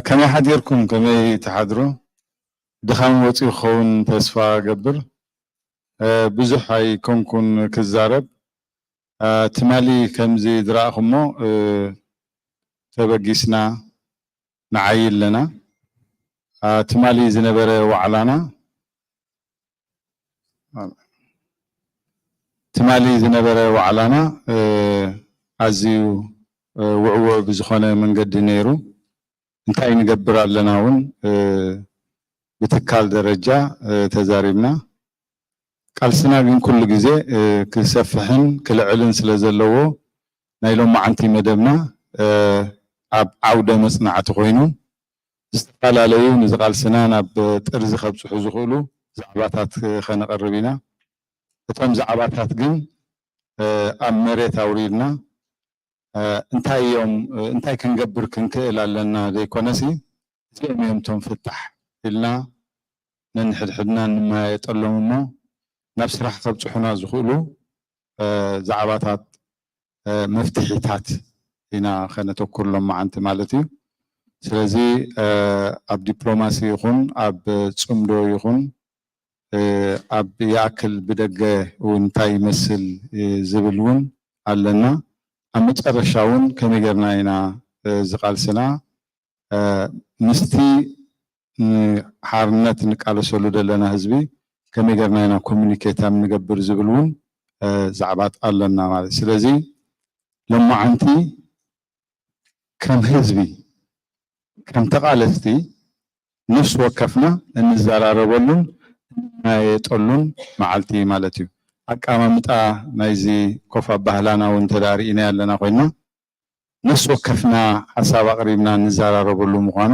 ከመይ ሓዲርኩም? ከመይ ትሓድሩ? ድኻም ወፂኡ ክኸውን ተስፋ ገብር። ብዙሕ ኣይኮንኩን ክዛረብ። ትማሊ ከምዚ ዝረኣኹሞ ተበጊስና ንዓይ ኣለና። ትማሊ ዝነበረ ዋዕላና ትማሊ ዝነበረ ዋዕላና ኣዝዩ ውዕውዕ ብዝኾነ መንገዲ ነይሩ። እንታይ ንገብር ኣለና እውን ብትካል ደረጃ ተዛሪብና። ቃልስና ግን ኩሉ ግዜ ክሰፍሕን ክልዕልን ስለ ዘለዎ ናይ ሎማዓንቲ መደብና ኣብ ዓውደ መፅናዕቲ ኮይኑ ዝተፈላለዩ ንዚ ቃልስና ናብ ጥርዚ ከብፅሑ ዝኽእሉ ዛዕባታት ከነቐርብ ኢና። እቶም ዛዕባታት ግን ኣብ መሬት ኣውሪድና እንታይ እዮም እንታይ ክንገብር ክንክእል ኣለና ዘይኮነሲ እዚኦም እዮም እቶም ፍታሕ ኢልና ነንሕድሕድና እንመያየጠሎም እሞ ናብ ስራሕ ከብፅሑና ዝኽእሉ ዛዕባታት መፍትሒታት ኢና ከነተኩር ሎማዓንቲ ማለት እዩ። ስለዚ ኣብ ዲፕሎማሲ ይኹን ኣብ ፅምዶ ይኹን ኣብ ይኣክል ብደገ እውን እንታይ ይመስል ዝብል እውን ኣለና። ኣብ መጨረሻ እውን ከመይ ጌርና ኢና ዝቃልስና ምስቲ ሓርነት ንቃለሰሉ ዘለና ህዝቢ ከመይ ጌርና ኢና ኮሚኒኬት ኣብ ንገብር ዝብል እውን ዛዕባት ኣለና ማለት። ስለዚ ሎማዓንቲ ከም ህዝቢ ከም ተቓለስቲ ነፍሲ ወከፍና እንዘራረበሉን እንመያየጠሉን መዓልቲ ማለት እዩ። ኣቀማምጣ ናይዚ ኮፍ ኣባህላና እውን ተዳሪእና ኣለና ኮይና ነፍሲ ወከፍና ሓሳብ ኣቕሪብና እንዘራረበሉ ምዃኑ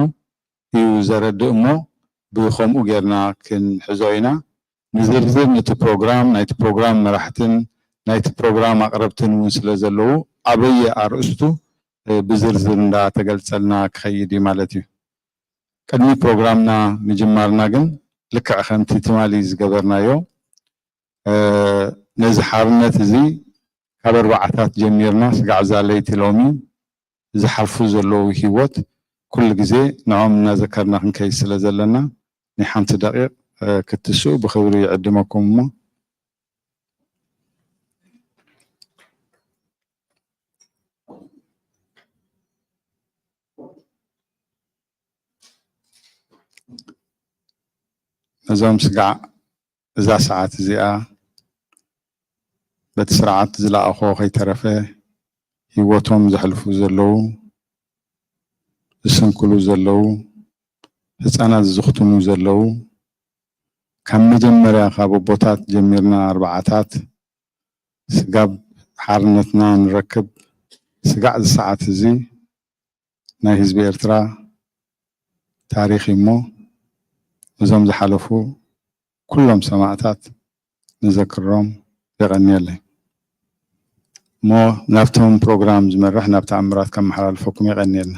እዩ ዘረድእ እሞ ብኸምኡ ጌርና ክንሕዞ ኢና። ንዝርዝር ነቲ ፕሮግራም ናይቲ ፕሮግራም መራሕትን ናይቲ ፕሮግራም ኣቕረብትን እውን ስለ ዘለዉ ኣበየ ኣርእስቱ ብዝርዝር እንዳተገልጸልና ክኸይድ እዩ ማለት እዩ። ቅድሚ ፕሮግራምና ምጅማርና ግን ልክዕ ከምቲ ትማሊ ዝገበርናዮ ነዚ ሓርነት እዚ ካብ ኣርባዓታት ጀሚርና ስጋዕ እዛ ለይቲ ሎሚ ዝሓልፉ ዘለዉ ህይወት ኩሉ ግዜ ንዖም እናዘከርና ክንከይድ ስለ ዘለና ናይ ሓንቲ ደቂቕ ክትስኡ ብኽብሪ ይዕድመኩም እሞ ነዞም ስጋዕ እዛ ሰዓት እዚኣ በቲ ስርዓት ዝለኣኾ ከይተረፈ ህይወቶም ዘሕልፉ ዘለዉ ዝስንክሉ ዘለዉ ህፃናት ዝኽትሙ ዘለዉ ካብ መጀመርያ ካብ ኣቦታት ጀሚርና ኣርባዓታት ስጋብ ሓርነትና ንረክብ ስጋዕ ዝሰዓት እዚ ናይ ህዝቢ ኤርትራ ታሪኽ እዩ እሞ እዞም ዝሓለፉ ኩሎም ሰማእታት ንዘክሮም። የቐንየለይ እሞ ናብቶም ፕሮግራም ዝመርሕ ናብ ተኣምራት ከመሓላልፈኩም የቐንየልና።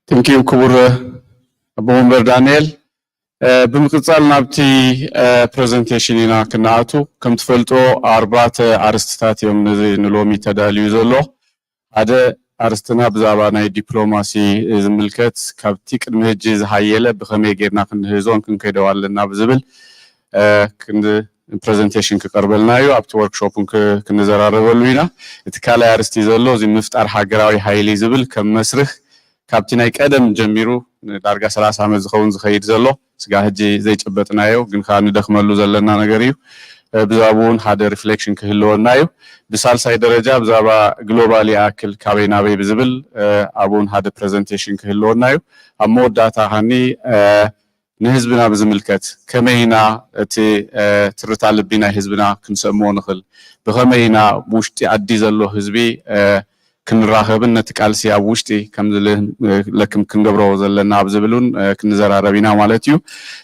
Thank you ክቡር ኣቦ ወንበር ዳንኤል። ብምቅፃል ናብቲ ፕረዘንቴሽን ኢና ክንኣቱ። ከም ትፈልጦ ኣርባዕተ ኣርስትታት እዮም ነዚ ንሎሚ ተዳልዩ ዘሎ። ሓደ ኣርስትና ብዛዕባ ናይ ዲፕሎማሲ ዝምልከት ካብቲ ቅድሚ ሕጂ ዝሃየለ ብኸመይ ጌርና ክንህዞን ክንከይደው ኣለና ብዝብል ክንዲ ፕረዘንቴሽን ክቀርበልና እዩ። ኣብቲ ወርክሾፕ እውን ክንዘራረበሉ ኢና። እቲ ካልኣይ ኣርስቲ ዘሎ እዚ ምፍጣር ሃገራዊ ሓይሊ ዝብል ከም መስርህ ካብቲ ናይ ቀደም ጀሚሩ ንዳርጋ ሰላሳ ዓመት ዝኸውን ዝኸይድ ዘሎ ስጋ ሕጂ ዘይጨበጥናዮ ግን ከዓ ንደኽመሉ ዘለና ነገር እዩ። ብዛዕባኡ እውን ሓደ ሪፍሌክሽን ክህልወና እዩ። ብሳልሳይ ደረጃ ብዛዕባ ግሎባል ይኣክል ካበይ ናበይ ብዝብል ኣብኡ እውን ሓደ ፕረዘንቴሽን ክህልወና እዩ። ኣብ መወዳእታ ከኒ ንህዝብና ብዝምልከት ከመይ ኢና እቲ ትርታ ልቢ ናይ ህዝብና ክንሰምዎ ንኽእል፣ ብኸመይ ኢና ብውሽጢ ዓዲ ዘሎ ህዝቢ ክንራኸብን ነቲ ቃልሲ ኣብ ውሽጢ ከምዝለክም ክንገብሮ ዘለና ኣብ ዝብል እውን ክንዘራረብ ኢና ማለት እዩ።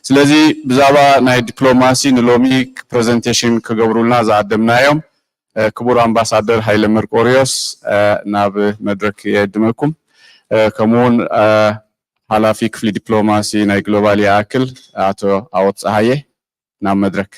ስለዚ ብዛዕባ ናይ ዲፕሎማሲ ንሎሚ ፕረዘንቴሽን ክገብሩልና ዝዓደምናዮም ክቡር ኣምባሳደር ሃይለ መርቆሪዎስ ናብ መድረክ የዕድመኩም። ከምኡውን ሓላፊ ክፍሊ ዲፕሎማሲ ናይ ግሎባል ይኣክል ኣቶ ኣወት ፀሃየ ናብ መድረክ።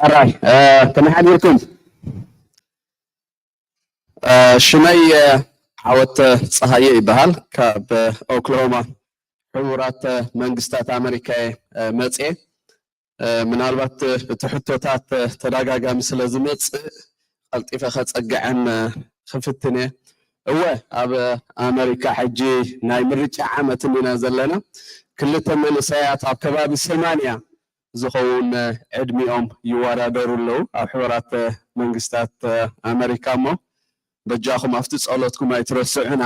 ሕራይ፣ እ፣ ከመይ ሓዲርኩም? እ፣ ሽመይ፣ እ፣ ዓወት ጸሃየ ይበሃል። ካብ፣ እ፣ ኦክላሆማ ሕቡራት፣ እ፣ መንግስታት ኣመሪካ እየ፣ እ፣ መጽየ። እ፣ ምናልባት፣ እ፣ እቲ ሕቶታት፣ እ፣ ተደጋጋሚ ስለ ዝመጽእ ቀልጢፈ ከጸግዐን፣ እ፣ ክፍትን እየ። እወ፣ ኣብ፣ እ፣ ኣመሪካ ሕጂ ናይ ምርጫ ዓመት እንዲና ዘለና። ክልተ መንእሰያት ኣብ ከባቢ ሰማንያ ዝኸውን፣ እ፣ ዕድሚኦም ይወዳደሩ ኣለዉ ኣብ ሕቡራት፣ እ፣ መንግስታት፣ እ፣ ኣመሪካ። እሞ በጃኹም ኣብቲ ጸሎትኩም ኣይትረስዑና።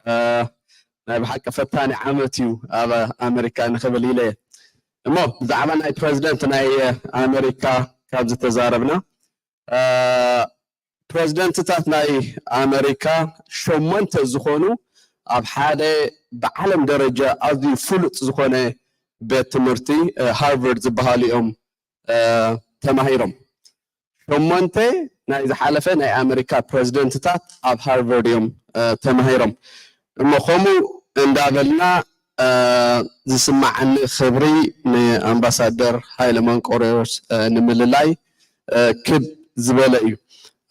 እ፣ ናይ ብሓቂ ፈታኒ ዓመት እዩ ኣብ ኣመሪካ ንኽብል ኢለ እየ። እሞ ብዛዕባ ናይ ፕረዚደንት ናይ ኣመሪካ ካብ ዝተዛረብና፣ እ፣ ፕረዚደንትታት ናይ ኣመሪካ ሸሞንተ ዝኾኑ ኣብ ሓደ ብዓለም ደረጃ ኣዝዩ ፍሉጥ ዝኾነ ቤት ትምህርቲ፣ እ፣ ሃርቨርድ ዝበሃሉ እዮም፣ እ፣ ተማሂሮም። ሸሞንተ ናይ ዝሓለፈ ናይ ኣመሪካ ፕረዚደንትታት ኣብ ሃርቨርድ እዮም፣ እ፣ ተማሂሮም። እሞ ከምኡ እንዳበልና፣ እ፣ ዝስማዓኒ ክብሪ ንኣምባሳደር ሃይለ መንቆርዮስ፣ እ፣ ንምልላይ፣ እ፣ ክብ ዝበለ እዩ።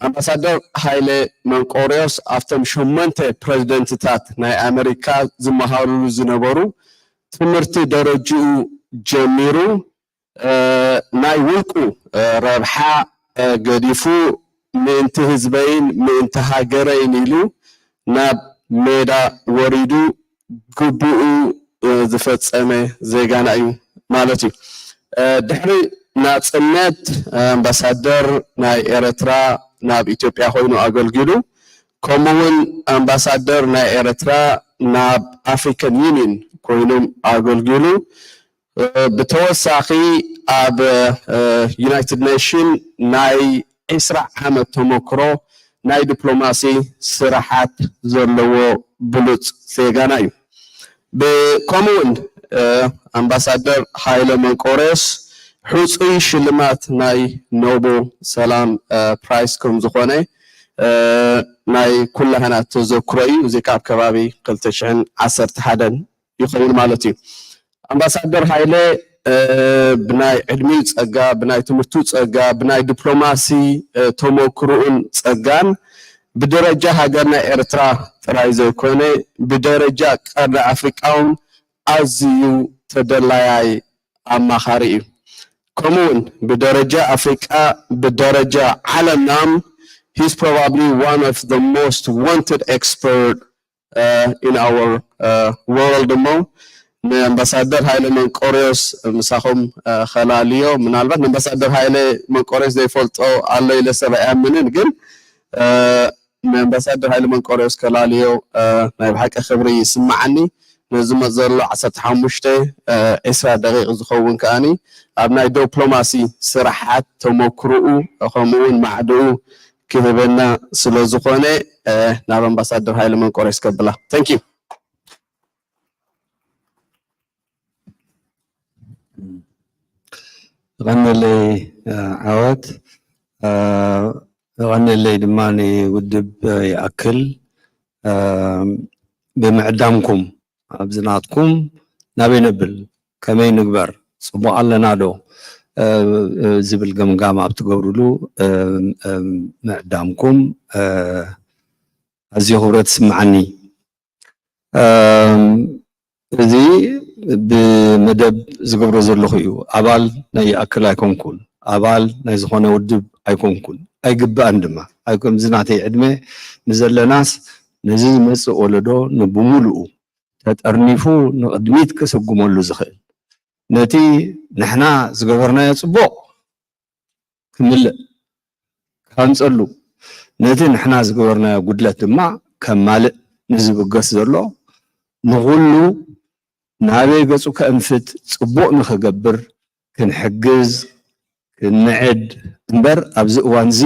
ኣምባሳደር ሃይለ መንቆርዮስ ኣብቶም ሸሞንተ ፕረዚደንትታት ናይ ኣመሪካ ዝመሃሩሉ ዝነበሩ ትምህርቲ ደረጅኡ ጀሚሩ፣ እ፣ ናይ ውልቁ፣ እ፣ ረብሓ፣ እ፣ ገዲፉ ምእንቲ ህዝበይን ምእንቲ ሃገረይን ኢሉ ናብ ሜዳ ወሪዱ ግቡኡ፣ እ፣ ዝፈጸመ ዜጋና እዩ ማለት እዩ። እ፣ ድሕሪ ናጽነት ኣምባሳደር ናይ ኤርትራ ናብ ኢትዮጵያ ኮይኑ ኣገልጊሉ፣ ከምኡ እውን ኣምባሳደር ናይ ኤርትራ ናብ ኣፍሪካን ዩኒየን ኮይኖም ኣገልጊሉ። እ፣ ብተወሳኺ ኣብ፣ እ፣ ዩናይትድ ኔሽን ናይ ዕስራ ዓመት ተመክሮ ናይ ዲፕሎማሲ ስራሓት ዘለዎ ብሉጽ ዜጋና እዩ። ብ-፣ ከምኡ እውን፣ እ፣ ኣምባሳደር ሃይለ መንቆርዮስ ሕጹይ ሽልማት ናይ ኖቤል ሰላም፣ እ፣ ፕራይስ ከም ዝኾነ፣ እ፣ ናይ ኩላህና ተዘክሮ እዩ። እዚ ካብ ከባቢ ክልተ ሽሕን ዓሰርተ ሓደን ይኸውን ማለት እዩ። ኣምባሳደር ሃይለ፣ እ፣ ብናይ ዕድሚኡ ጸጋ፣ ብናይ ትምህርቱ ጸጋ፣ ብናይ ዲፕሎማሲ፣ እ፣ ተመክሮኡን ጸጋን ብደረጃ ሃገርና ኤርትራ ጥራይ ዘይኮነ፣ ብደረጃ ቀርኒ ኣፍሪቃ እውን ኣዝዩ ተደላያይ ኣማኻሪ እዩ። ከምኡውን ብደረጃ ኣፍሪቃ፣ ብደረጃ ዓለምና፣ he's probably one of the most wanted expert፣ uh, in our, uh, world እሞ ንኣምባሳደር ሃይለ መንቆርዮስ ምሳኹም፣ uh፣ ከላልዮ። ምናልባት ንኣምባሳደር ሃይለ መንቆርዮስ ዘይፈልጦ ኣሎ ኢለ ሰብ ኣይኣምንን፣ ግን፣ uh፣ ንኣምባሳደር ሃይለ መንቆርዮስ ከላልዮ፣ uh፣ ናይ ብሓቂ ክብሪ ይስምዓኒ። ነዚ ዝመጽእ ዘሎ ዓሰርተ ሓሙሽተ፣ uh፣ ዕስራ ደቂቕ ዝኸውን ከኣኒ ኣብ ናይ ዲፕሎማሲ ስራሓት ተመክሮኡ ከምኡውን ማዕድኡ ክህበና ስለ ዝኾነ፣ uh፣ ናብ ኣምባሳደር ሃይለ መንቆርዮስ ከብላ። Thank you። የቐንየለይ፣ እ፣ ዓወት፣ እ፣ የቐንየለይ ድማ ንውድብ ይኣክል፣ እ፣ ብምዕዳምኩም ኣብዚ ናትኩም ናበይ ነብል፣ ከመይ ንግበር፣ ጽቡቕ ኣለና ዶ፣ እ፣ እ፣ ዝብል ገምጋም ኣብ ትገብርሉ፣ እ፣ እ፣ ምዕዳምኩም፣ እ፣ ኣዝዩ ክብረት ይስምዓኒ። እም፣ እዚ ብመደብ ዝገብሮ ዘለኹ እዩ። ኣባል ናይ ይኣክል ኣይኮንኩን፣ ኣባል ናይ ዝኾነ ውድብ ኣይኮንኩን፣ ኣይግባእን ድማ። ኣይኮን፣ እዚ ናተይ ዕድመ ንዘለናስ ነዚ ዝመጽእ ወለዶ ንብሙሉኡ ተጠርኒፉ ንቕድሚት ክስጉመሉ ዝኽእል፣ ነቲ ንሕና ዝገበርናዮ ጽቡቕ ክምልእ፣ ክሃንጸሉ፣ ነቲ ንሕና ዝገበርናዮ ጉድለት ድማ ከማልእ ንዝብገስ ዘሎ፣ ንኹሉ ናበይ ገጹ ከእንፍት ጽቡቕ ንኽገብር ክንሕግዝ፣ ክንምዕድ እምበር፣ ኣብዚ እዋንዚ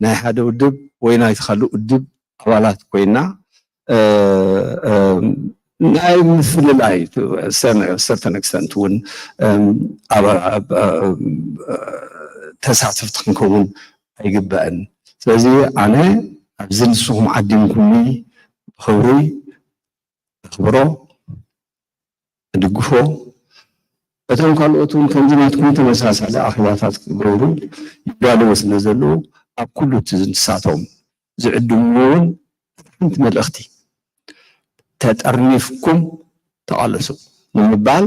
ናይ ሓደ ውድብ ወይ ናይቲ ካልእ ውድብ ኣባላት ኮይና፣ እ፣ እ፣ ናይ ምፍልላይ ሰነ-፣ ሰርተን ኤክስተንት እውን፣ እም፣ ኣብ፣ ኣብ፣ ኣብ፣ ተሳተፍቲ ክንከውን ኣይግባእን። ስለዚ ኣነ ኣብዚ ንስኹም ዓዲምኩምኒ ብኽብሪ ኣኽብሮ፣ እድግፎ፣ እቶም ካልኦት እውን ከምዚ ናትኩም ተመሳሳሊ ኣኼባታት ክገብሩ ይዳለዉ ስለ ዘለዉ፣ ኣብ ኩሉ እቲ ንሳቶም ዝዕድምዎ እውን ሓንቲ መልእኽቲ፣ ተጠርኒፍኩም ተቓለሱ ንምባል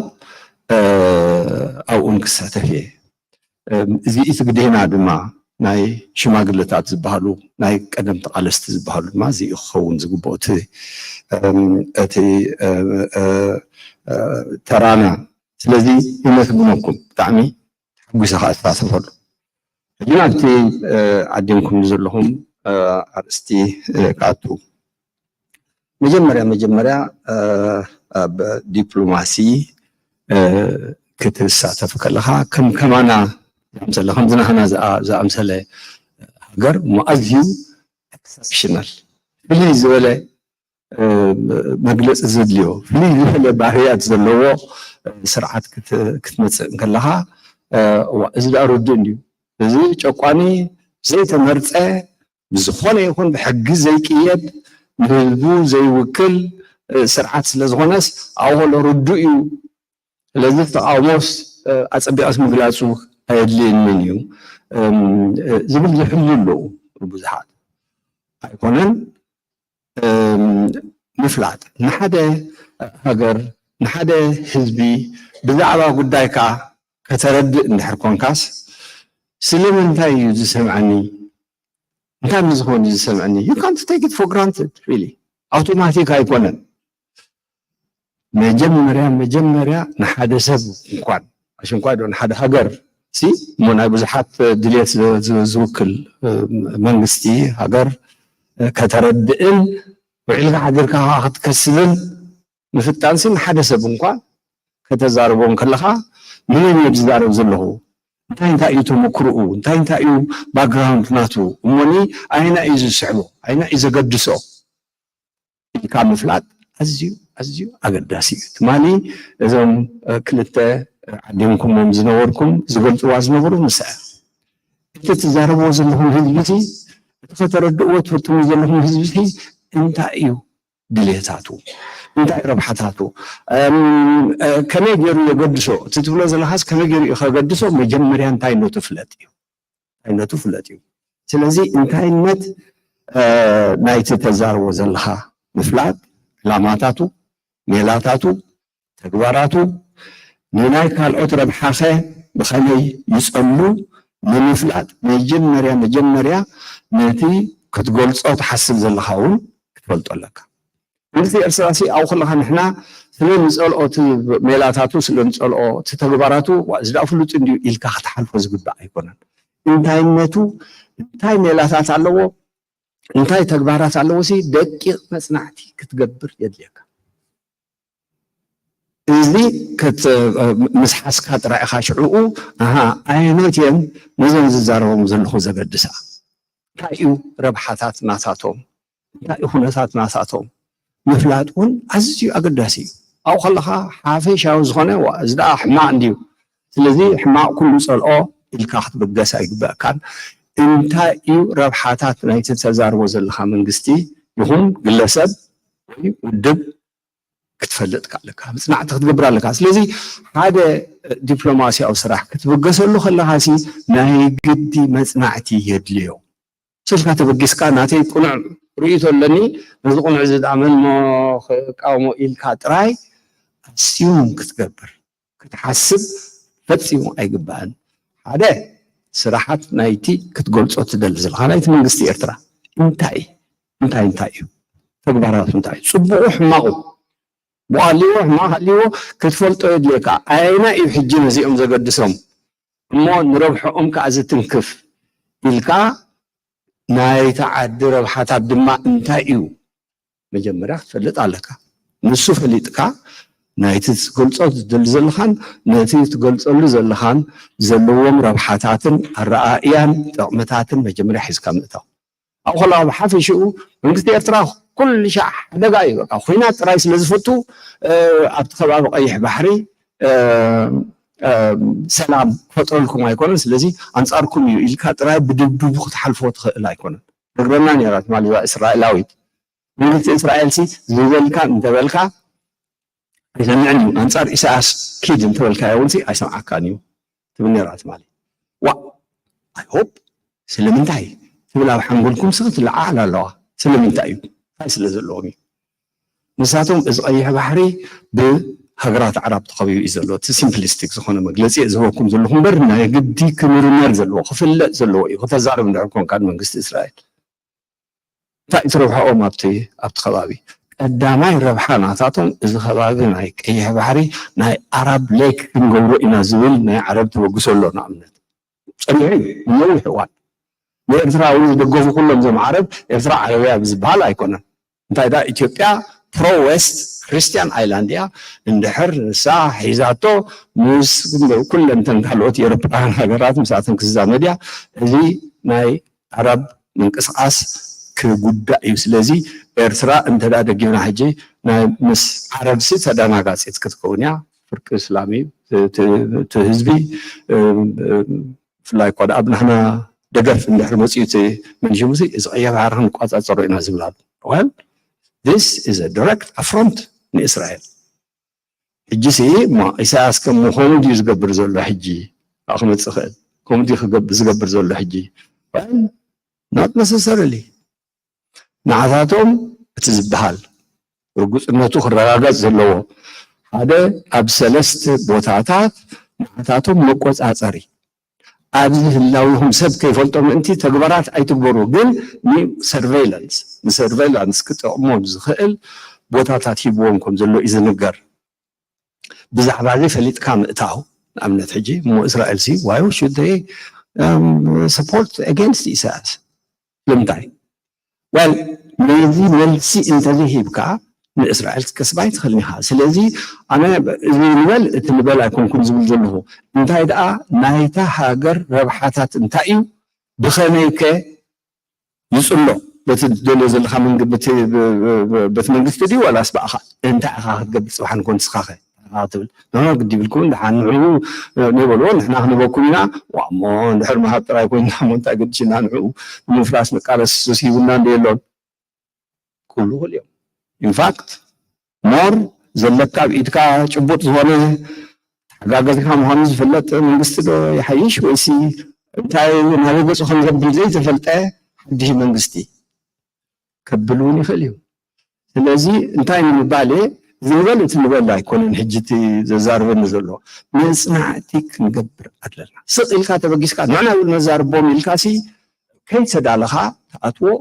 ኣብኡን ክሳተፍ እየ። እዚ እቲ ግዴና ድማ ናይ ሽማግለታት ዝበሃሉ ናይ ቀደም ተቓለስቲ ዝበሃሉ ድማ እዚ ክኸውን ዝግብኦ እቲ ተራና። ስለዚ ይመስግነኩም፣ ብጣዕሚ ተሓጒሰ ከዓ እሳተፈሉ። ሕጂ ናብቲ ዓዲምኩም ዘለኹም ኣርእስቲ ክኣቱ። መጀመርያ መጀመርያ ኣብ ዲፕሎማሲ ክትሳተፍ ከለኻ ከም ከማና ዝኣምሰለ ከምዚ ናህና ዝኣምሰለ ሃገር እሞ ኣዝዩ ኤክሰፕሽናል ፍልይ ዝበለ መግለፂ ዘድልዮ ፍልይ ዝበለ ባህርያት ዘለዎ ስርዓት ክትመፅእ እንከለኻ እዚ ደኣ ርዱእ እንድዩ። እዚ ጨቋኒ ዘይተመርፀ ብዝኾነ ይኹን ብሕጊ ዘይቅየድ ንህዝቡ ዘይውክል ስርዓት ስለ ዝኾነስ ኣብኡ ከሎ ርዱእ እዩ። ስለዚ ተቃውሞስ ኣፀቢቐስ ምግላፁ ኣየድልየንን እዩ ዝብል ዝሕዙ ኣለዉ ብዙሓት። ኣይኮነን ምፍላጥ ንሓደ ሃገር ንሓደ ህዝቢ ብዛዕባ ጉዳይካ ከተረድእ እንድሕር ኮንካስ ስለምንታይ እዩ ዝሰምዐኒ እንታይ ምስ ዝኾነ ዝሰምዐኒ you can't take it for granted really ኣውቶማቲክ ኣይኮነን። መጀመርያ መጀመርያ ንሓደ ሰብ እንኳን ኣሽንኳይ ዶ ንሓደ ሃገር ሲ እሞ ናይ ብዙሓት ድልየት ዝውክል መንግስቲ ሃገር ከተረድእን ውዒልካ ሓዲርካ ክትከስብን ምፍጣንሲ ንሓደ ሰብ እንኳን ከተዛርቦ እንከለኻ ምንም እየ ዝዛረብ ዘለኹ እንታይ እንታይ እዩ ተመክርኡ እንታይ እንታይ እዩ ባክግራውንድ ናቱ እሞኒ ኣይና እዩ ዝስዕቦ ኣይና እዩ ዘገድሶ ኢልካ ምፍላጥ ኣዝዩ ኣዝዩ ኣገዳሲ እዩ። ትማሊ እዞም ክልተ ዓዲምኩሞም ዝነበርኩም ዝገልፅዋ ዝነበሩ ንሳ እቲ ትዛረብዎ ዘለኹም ህዝቢ እቲ ከተረድእዎ ትፍትኑ ዘለኹም ህዝቢ እንታይ እዩ ድልየታቱ እንታይ ረብሓታቱ ከመይ ገይሩ የገድሶ እቲ ትብሎ ዘለኻስ ከመይ ገይሩ እዩ ከገድሶ መጀመርያ እንታይነቱ ፍለጥ እዩ እንታይነቱ ፍለጥ እዩ ስለዚ እንታይነት ናይቲ ተዛርቦ ዘለኻ ምፍላጥ ዕላማታቱ ሜላታቱ ተግባራቱ ንናይ ካልኦት ረብሓኸ ብኸመይ ይፀሉ ንምፍላጥ መጀመርያ መጀመርያ ነቲ ክትገልፆ ትሓስብ ዘለኻ እውን ክትፈልጦ ኣለካ። መንግስቲ ኤርትራ ሲ ኣብኡ ከለኻ ንሕና ስለ ንፀልኦ እቲ ሜላታቱ ስለ ንፀልኦ እቲ ተግባራቱ እዚ ዳ ፍሉጥ እንድዩ ኢልካ ክትሓልፎ ዝግባእ ኣይኮነን። እንታይነቱ እንታይ ሜላታት ኣለዎ እንታይ ተግባራት ኣለዎ ሲ ደቂቕ መፅናዕቲ ክትገብር የድልየካ። እዚ ምስ ሓዝካ ጥራይ ኢኻ ሽዕኡ ኣሃ ኣየኖት እየን ነዞም ዝዛረቦም ዘለኹ ዘገድሳ እንታይ እዩ ረብሓታት ናታቶም እንታይ እዩ ኩነታት ናታቶም ምፍላጥ እውን ኣዝዩ ኣገዳሲ እዩ ኣብኡ ከለኻ ሓፈሻዊ ዝኾነ እዚ ደኣ ሕማቕ እንድዩ ስለዚ ሕማቕ ኩሉ ፀልኦ ኢልካ ክትብገስ ኣይግበእካን እንታይ እዩ ረብሓታት ናይቲ ተዛርቦ ዘለኻ መንግስቲ ይኹን ግለሰብ ወይ ውድብ ክትፈልጥ ኣለካ፣ መፅናዕቲ ክትገብር ኣለካ። ስለዚ ሓደ ዲፕሎማሲያዊ ስራሕ ክትብገሰሉ ከለካ ሲ ናይ ግዲ መፅናዕቲ የድልዮ። ስልካ ተበጊስካ ናተይ ቅኑዕ ርእይቶ ኣለኒ፣ ነዚ ቅኑዕ እዚ ደኣ መን እሞ ክቃወሞ ኢልካ ጥራይ ኣስዩም ክትገብር ክትሓስብ ፈፂሙ ኣይግባእን። ሓደ ስራሓት ናይቲ ክትገልፆ ትደሊ ዘለካ ናይቲ መንግስቲ ኤርትራ እንታይ እንታይ እንታይ እዩ ተግባራቱ እንታይ እዩ ፅቡቁ ሕማቁ ብኣልዎ ሕማቅ ኣልዎ ክትፈልጦ የድልየካ ኣየናይ እዩ ሕጂ ነዚኦም ዘገድሶም እሞ ንረብሐኦም ከዓ ዝትንክፍ ኢልካ ናይቲ ዓዲ ረብሓታት ድማ እንታይ እዩ መጀመርያ ክትፈልጥ ኣለካ ንሱ ፈሊጥካ ናይቲ ትገልፆ ትደሊ ዘለካን ነቲ ትገልፀሉ ዘለካን ዘለዎም ረብሓታትን ኣረኣእያን ጥቕምታትን መጀመርያ ሒዝካ ምእታው ኣብኡ ከለዋ ብሓፈሽኡ መንግስቲ ኤርትራ ኩሉ ሻዕ ሓደጋ እዩ በቃ ኩናት ጥራይ ስለ ዝፈቱ ኣብቲ ከባቢ ቀይሕ ባሕሪ ሰላም ክፈጥረልኩም ኣይኮነን ስለዚ ኣንፃርኩም እዩ ኢልካ ጥራይ ብድብድቡ ክትሓልፎ ትኽእል ኣይኮነን ነግረና ነራ ትማሊ እዛ እስራኤላዊት መንግስቲ እስራኤል ሲ ዝበልካ እንተበልካ ኣይሰምዕን እዩ። ኣንጻር ኢሳያስ ኪድ እንተበልካዮ እውን ኣይሰምዓካን እዩ ትብል ነራ ትማሊ። ዋ፣ I hope። ስለምንታይ ትብል ኣብ ሓንጎልኩም ስኽ ትለዓል ኣለዋ። ስለምንታይ እዩ? እንታይ ስለ ዘለዎም እዩ? ንሳቶም እዚ ቀይሕ ባሕሪ ብሃገራት ዓራብ ተኸቢቡ እዩ ዘሎ። እቲ ሲምፕሊስቲክ ዝኾነ መግለፂ እየ ዝህበኩም ዘለኹ እምበር ናይ ግዲ ክምርመር ዘለዎ ክፍለጥ ዘለዎ እዩ። ክተዛረብ እንድሕር ኮንካ ንመንግስቲ እስራኤል እንታይ ትረብሐኦም ኣብቲ ኣብቲ ከባቢ ቀዳማይ ረብሓ ናታቶም እዚ ከባቢ ናይ ቀይሕ ባሕሪ ናይ ኣራብ ሌክ ክንገብሮ ኢና ዝብል ናይ ዓረብ ተበግሶ ኣሎ። ንኣብነት ጸኒሑ እዩ ነዊሕ እዋን ንኤርትራ እውን ዝደገፉ ኩሎም እዞም ዓረብ ኤርትራ ዓረብያ ብዝበሃል ኣይኮነን። እንታይ ዳ ኢትዮጵያ ፕሮ ዌስት ክርስቲያን ኣይላንድ እያ። እንድሕር ንሳ ሒዛቶ ምስ ኩለን ተን ካልኦት ኤሮፓውያን ሃገራት ምስኣተን ክዛመድ እያ። እዚ ናይ ዓረብ ምንቅስቃስ ክጉዳእ እዩ። ስለዚ ኤርትራ እንተ ደጊፍና ሕጂ ናይ ምስ ዓረብሲ ተደናጋፂት ክትከውን እያ። ፍርቂ እስላም እዩ እቲ ህዝቢ። ብፍላይ እኳ ኣብ ናህና ደገፍ እንድሕር መፅኡ እቲ መንሽሙሲ እዚ ቀይሕ ባሕሪ ክንቋፃፀሮ ኢና ዝብል ኣሎ። Well, this is a direct affront ንእስራኤል። ሕጂ ሲ እሞ ኢሳያስ ከም ምኾኑ ድዩ ዝገብር ዘሎ? ሕጂ ክመፅእ ክእል ከምኡ ድዩ ዝገብር ዘሎ? ሕጂ not necessarily። ንዓታቶም እቲ ዝበሃል ርጉፅነቱ ክረጋገፅ ዘለዎ ሓደ ኣብ ሰለስተ ቦታታት ንዓታቶም መቆፃፀሪ ኣብዚ ህላዊኹም ሰብ ከይፈልጦ ምእንቲ ተግባራት ኣይትግበሩ፣ ግን ንሰርቬይላንስ ንሰርቬይላንስ ክጠቕሞም ዝኽእል ቦታታት ሂብዎም ከም ዘሎ እዩ ዝንገር። ብዛዕባ እዚ ፈሊጥካ ምእታው ንኣብነት ሕጂ እሞ እስራኤል ሲ ዋይ ሹድ ሰፖርት ኣጋንስት ኢሳያስ? ስለምንታይ? Well፣ ነዚ መልሲ እንተዘይሂብካ ንእስራኤል ክትከስባ ኣይትኽእልን ኢኻ። ስለዚ ኣነ እዚ ንበል እቲ ንበል ኣይኮንኩን ዝብል ዘለኹ። እንታይ ደኣ ናይታ ሃገር ረብሓታት እንታይ እዩ? ብኸመይ ከ ይጽሎ? በቲ ትደልዮ ዘለኻ ቤት መንግስቲ ድዩ ዋላስ ብኣኻ? እንታይ ኢኻ ክትገብር ጽባሕ ንኮን ንስኻ ኸ ኢኻ ትብል? ንሕና ግዲ ይብልኩም ደሓን ንዕኡ ንበልዎ ንሕና ክንበኩም ኢና። ዋ እሞ እንድሕር ምሃብ ጥራይ ኮይንና እሞ እንታይ ገድሽና ንዕኡ ንምፍራስ ንቃለስ ሱስ ሂቡና እንደ የሎን ክብሉ ይኽእሉ እዮም። ኢንፋክት ሞር ዘለካ ኣብ ኢድካ ጭቡጥ ዝኾነ ተሓጋገዝካ ምዃኑ ዝፍለጥ መንግስቲ ዶ ይሓይሽ ወይሲ እንታይ ናበይ ገፁ ከም ዘብል ዘይተፈልጠ ሓድሽ መንግስቲ ከብል እውን ይኽእል እዩ። ስለዚ እንታይ ንምባል እየ ዝንበል እቲ ንበል ኣይኮነን ሕጂ እቲ ዘዛርበኒ ዘሎ መፅናዕቲ ክንገብር ኣለና። ስቕ ኢልካ ተበጊስካ ንዕና ይብል ነዛርቦም ኢልካ ሲ ከይተዳለኻ ትኣትዎ።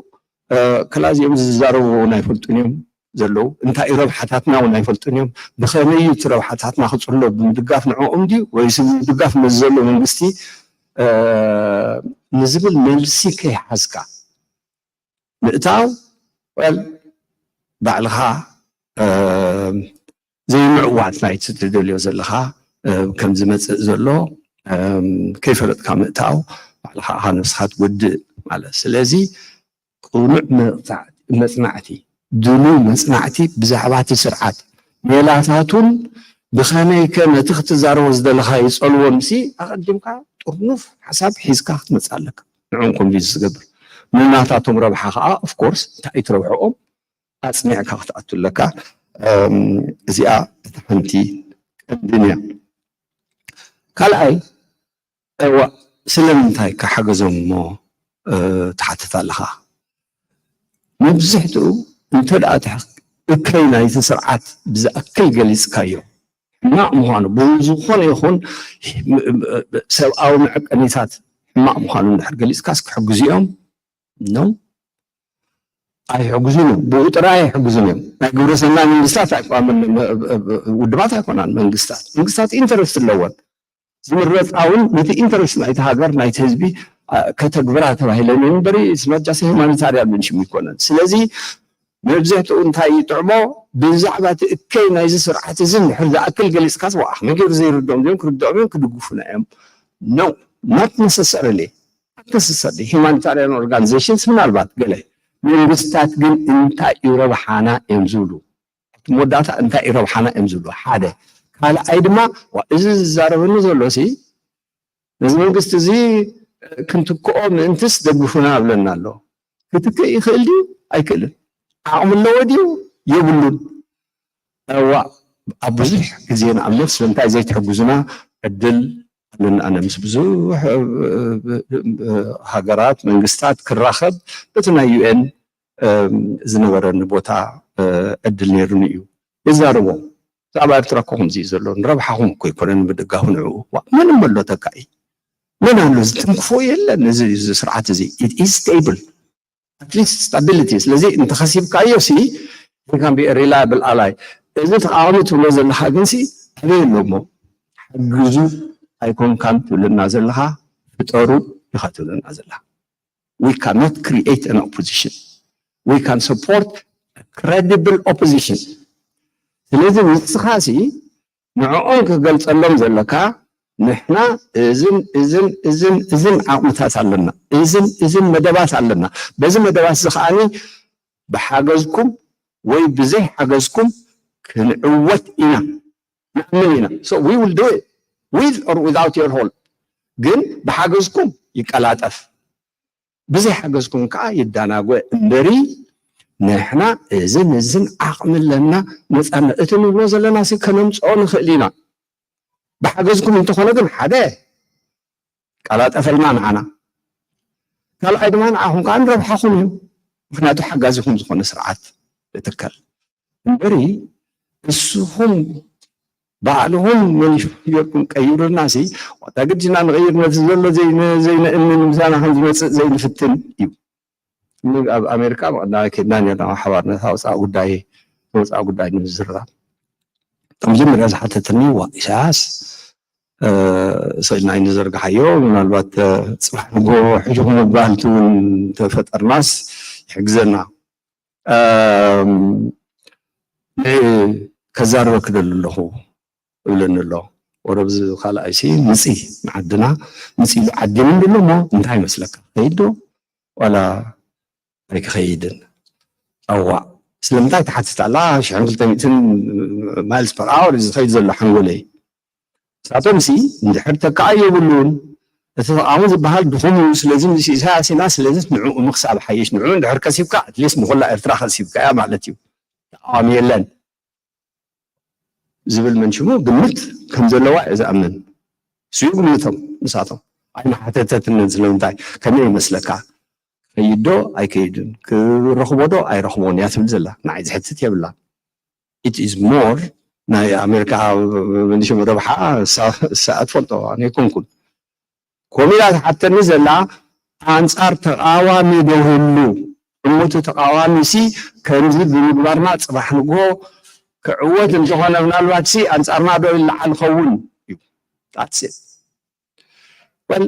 ክላ እዚኦም ዝዛረቡ እውን ኣይፈልጡን እዮም ዘለዉ እንታይ እዩ ረብሓታትና እውን ኣይፈልጡን እዮም። ብኸመይ እዩ እቲ ረብሓታትና ክፅሎ ብምድጋፍ ንዕኦም ድዩ ወይስ ብምድጋፍ ነዚ ዘሎ መንግስቲ ንዝብል መልሲ ከይሓዝካ ምእታው well ባዕልኻ ዘይምዕዋት ናይቲ ትደልዮ ዘለኻ ከም ዝመፅእ ዘሎ ከይፈለጥካ ምእታው ባዕልኻ ኢኻ ነብስኻ ትጎድእ ማለት። ስለዚ ቅኑዕ መፅናዕቲ ድሉው መፅናዕቲ ብዛዕባ እቲ ስርዓት ሜላታቱን ብኸመይ ከ ነቲ ክትዛረቦ ዝደለኻዮ ይፀልዎን ሲ ኣቐዲምካ ጥርኑፍ ሓሳብ ሒዝካ ክትመፅእ ኣለካ። ንዕኦም ኮንቪንስ ዝገብር ንናታቶም ረብሓ ከዓ ኦፍኮርስ እንታይ እዩ ትረብሐኦም ኣፅኒዕካ ክትኣቱ ኣለካ። እዚኣ እቲ ሓንቲ ቀንድን እያ። ካልኣይ እዋ ስለምንታይ ክሓገዞም እሞ ትሓትት ኣለኻ? መብዝሕትኡ እንተ ደኣ እከይ ናይቲ ስርዓት ብዝኣክል ገሊፅካዮ ሕማቕ ምዃኑ ብዝኾነ ይኹን ሰብኣዊ መዐቀኒታት ሕማቕ ምዃኑ እንድሕር ገሊፅካስ ክሕግዙ እዮም? ኖ ኣይሕግዙን እዮም። ብኡ ጥራይ ኣይሕግዙን እዮም። ናይ ግብረ ሰናይ መንግስታት ኣይቋምን ውድባት ኣይኮናን መንግስታት መንግስታት ኢንተረስት ኣለወን። ዝምረፃ እውን ነቲ ኢንተረስት ናይቲ ሃገር ናይቲ ህዝቢ ከተግብራ ተባሂለን እምበሪ ስማጃሰ ሂማኒታርያን ምንሽም ይኮነን። ስለዚ መብዝሕትኡ እንታይ ይጥዕሞ ብዛዕባ እቲ እከይ ናይዚ ስርዓት እዚ እንድሕር ዝኣክል ገሊፅካስ ዋ ከመይ ገይሩ ዘይርድኦም እዮም ክርድኦም እዮም ክድግፉና እዮም ነው not necessarily necessarily humanitarian organizations ምናልባት ገለ መንግስታት ግን እንታይ እዩ ረብሓና እዮም ዝብሉ መወዳእታ እንታይ እዩ ረብሓና እዮም ዝብሉ ሓደ ካልኣይ ድማ እዚ ዝዛረበኒ ዘሎ ሲ ነዚ መንግስቲ እዚ ክንትክኦ ምእንትስ ደግፉና ኣብለና ኣሎ ክትክእ ይኽእል ድዩ ኣይክእልን ዓቕሚ ኣለዎ ድዩ የብሉን እዋ ኣብ ብዙሕ ግዜ ንኣብነት ስለምንታይ ዘይትሕግዙና ዕድል ኣለና። ኣነ ምስ ብዙሕ ሃገራት መንግስታት ክራኸብ በቲ ናይ ዩ ኤን ዝነበረኒ ቦታ ዕድል ነይሩኒ እዩ። የዛርቦም፣ ብዛዕባ ኤርትራ እኮ ከምዚ እዩ ዘሎ፣ ንረብሓኹም እኮ ኣይኮነን ምድጋፍ ንዕኡ። ምንም ኣሎ ተካኢ መን ኣሎ ዝትንክፎ የለን። እዚ ስርዓት እዚ is stable, at least stability። ስለዚ እንተኸሲብካዮ ሲ ሪላብል ኣላይ። እዚ ተቃዋሚ ትብሎ ዘለካ ግን ሲ ኣበይ ኣሎ እሞ ሓግዙ ኣይኮንካን ትብለና ዘለካ፣ ፍጠሩ ኢካ ትብለና ዘለካ። We cannot create an opposition. We can support a credible opposition. ስለዚ ንስኻ ሲ ንዕኦም ክገልጸሎም ዘለካ ንሕና እዝን እዝን እዝን እዝን ዓቕምታት ኣለና፣ እዝን እዝን መደባት ኣለና። በዚ መደባት እዚ ከዓኒ ብሓገዝኩም ወይ ብዘይ ሓገዝኩም ክንዕወት ኢና ንኣምን ኢና። So we will do it with or without your help። ግን ብሓገዝኩም ይቀላጠፍ፣ ብዘይ ሓገዝኩም ከዓ ይዳናጎ እምበሪ ንሕና እዝን እዝን ዓቕሚ ኣለና፣ ነፃነት እቲ ንብሎ ዘለና ሲ ከነምፅኦ ንኽእል ኢና። ብሓገዝኩም እንተኾነ ግን ሓደ ቀላጠፈልና ንዓና፣ ካልኣይ ድማ ንዓኹም ከዓ ንረብሓኹም እዩ። ምክንያቱ ሓጋዚኹም ዝኾነ ስርዓት እትከል እምበሪ እስኹም ባዕልኹም መኒሽ ጌርኩም ቀይሩልና ሲ ዋታ ግድና ንቐይር ነቲ ዘሎ ዘይነ- ዘይነእምን ምሳና ከም ዝመፅእ ዘይንፍትን እዩ። ኣብ ኣሜሪካ መቐዳሚ ኬድና ነርና ሓባር ነታ ወፃኢ ጉዳይ ወፃኢ ጉዳይ ንምዝርራብ እቶም መጀመርያ ዝሓተትኒ ዋ ኢሳያስ ስኢልና ኣይንዘርግሓዮ ምናልባት ፅባሕ ንጎ ሕጂ ምባል እውን ተፈጠርናስ ይሕግዘና። ከዛርበክ ደሊ ኣለኹ እብለኒ ኣሎ። ወረብዚ ካልኣይሲ ምፂ ንዓድና ምፂ ኢሉ ዓዲሙ እንድሎ እሞ እንታይ ይመስለካ? ከይድ ዶ ዋላ ኣይክኸይድን? ኣዋዕ ስለምንታይ ትሓትት ኣላ? ሽሕን ክልተ ሚእትን miles per hour እዩ ዝኸይድ ዘሎ ሓንጎለይ። ንሳቶም ሲ እንድሕር ተካኣ የብሉን እቲ ተቃዋሚ ዝበሃል ድኹም እዩ። ስለዚ ምስ ኢሳያስ ኢና። ስለዚ ንዕኡ ምክሳብ ሓይሽ ንዕኡ እንድሕር ከሲብካ ኣትሊስት ንኩላ ኤርትራ ከሲብካ እያ ማለት እዩ። ተቃዋሚ የለን ዝብል መንሽሙ ግምት ከም ዘለዋ እየ ዝኣምን። ስዩ ግምቶም ንሳቶም ኣይመሓተተትንን። ስለምንታይ ከመይ ይመስለካ? ከይዶ ኣይከይድን ክረኽቦ ዶ ኣይረኽቦን እያ ትብል ዘላ። ንዓይ ዝሕትት የብላ። It is more ናይ ኣሜሪካ መንሽሙ ረብሓ እሳ ትፈልጦ ኣነ ኣይኮንኩን። ኮሚላ ትሓተኒ ዘላ ኣንጻር ተቃዋሚ ዶ ህሉ እሞ እቲ ተቃዋሚ ሲ ከምዚ ብምግባርና ጽባሕ ንግሆ ክዕወት እንተኾነ ምናልባት ሲ ኣንጻርና ዶ ይለዓል ኸውን እዩ። That's it። Well